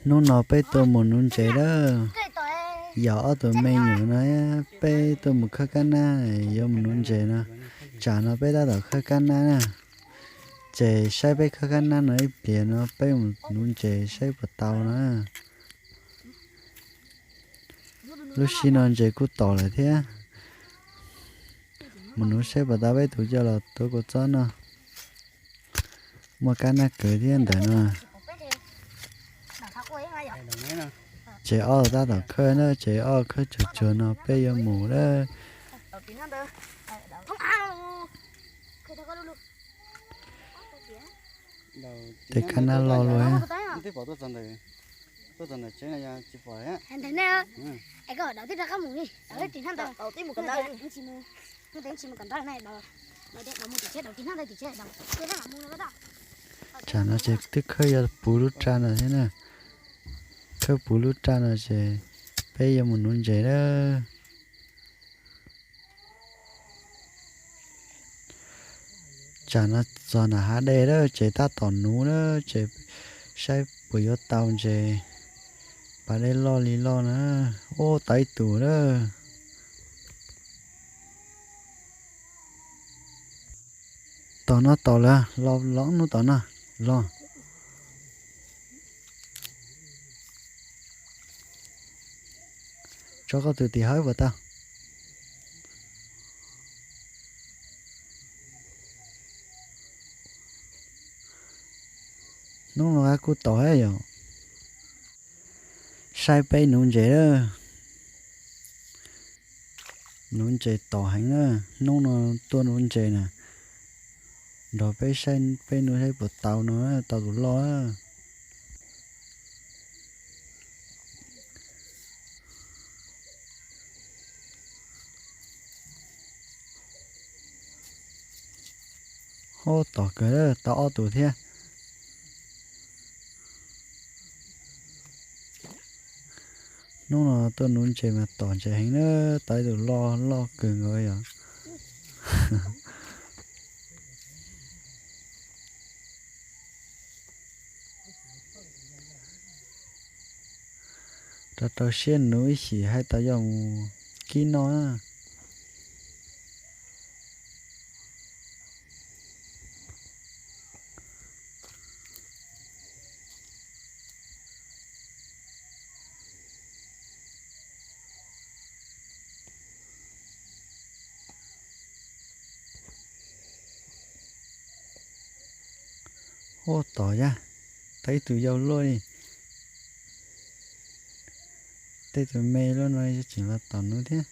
Hnub no peb tuaj mus nuv ntses lawm. Yog ob tug me nyuam no, peb tuaj mus khawb kab nab, yuav mus nuv ntses no. Tsam no peb tab tom khawb kab nab na. Ces saib peb khawb kab nab no ib pliag no peb mus nuv ntses saib puas tau na. Lub sij no ntses kuj tom lawm thiab. Mus nuv saib puas tau peb tus coj los tuav kua txob noj. Muaj kab nab kawg thiab ntawm no. Ces ob tab tom khawb na, ces ob khawb tsuag tsuag no peb yuav mus lawm. Tej kab nab loj luaj. Tsam no ces twb khawb yuav puv lub raj no thiab na. Khawb puv lub raj no ces peb yuav mus nuv ntses lawm. Tsam no txog nram hav dej lawm ces tab tom nuv lawm ces saib puas yuav tau ntses. Pas dej loj li loj na. Ub, tau ib tug lawm. Tom no tom lawm, los los hnub tom no, los. Tso koj tus tim hauv puas tau. Hnub no kuj tom yom. Saib peb nuv ntses lawm. Nuv ntses tom heev na, hnub no tuaj nuv ntses na. Nrog peb saib peb nuv saib puas tau no, tau tus loj. Ub, tom kawg, tau ob tug thiab. Hnub no tuaj nuv ntses mas tom ntses heev na, tau ib tug loj loj kawg nkaus yom. Rau rau siab nuv ib chim hais tias yog mus kib noj. Ub, tom yaj, tau ib tug yau luaj li. Tej tus me luaj no tseem los tom nuv thiab.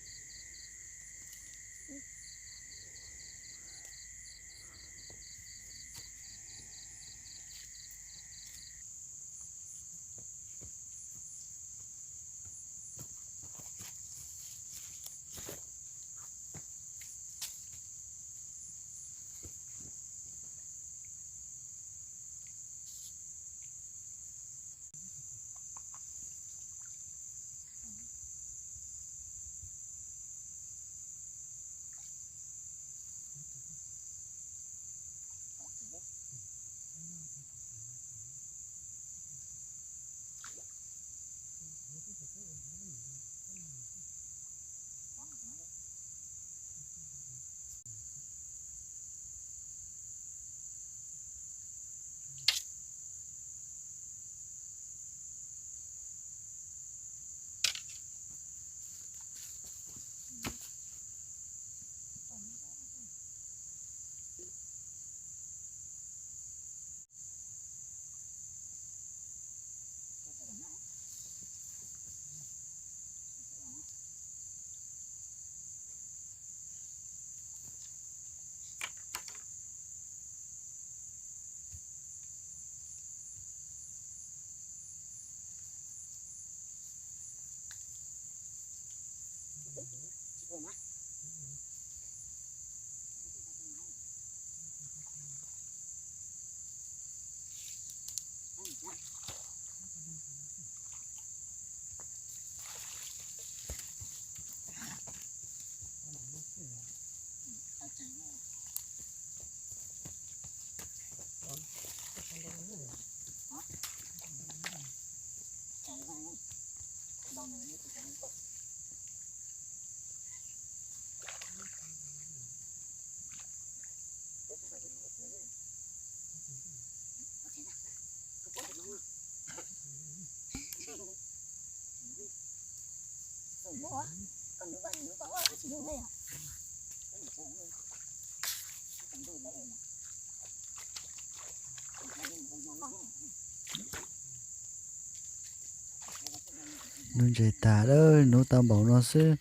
Nuv ntses tas lawm, nuv tau npaum no xwb,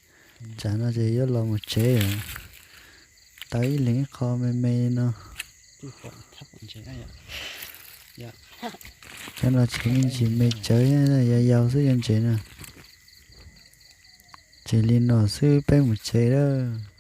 tsam no ces yuav los mus tsev lawm. Tau ib leeg ib qho me me no. Cov no tseem me ntsis me tsawv, yau yau xwb cov ntses na. Ces li no xwb peb mus tsev lawm.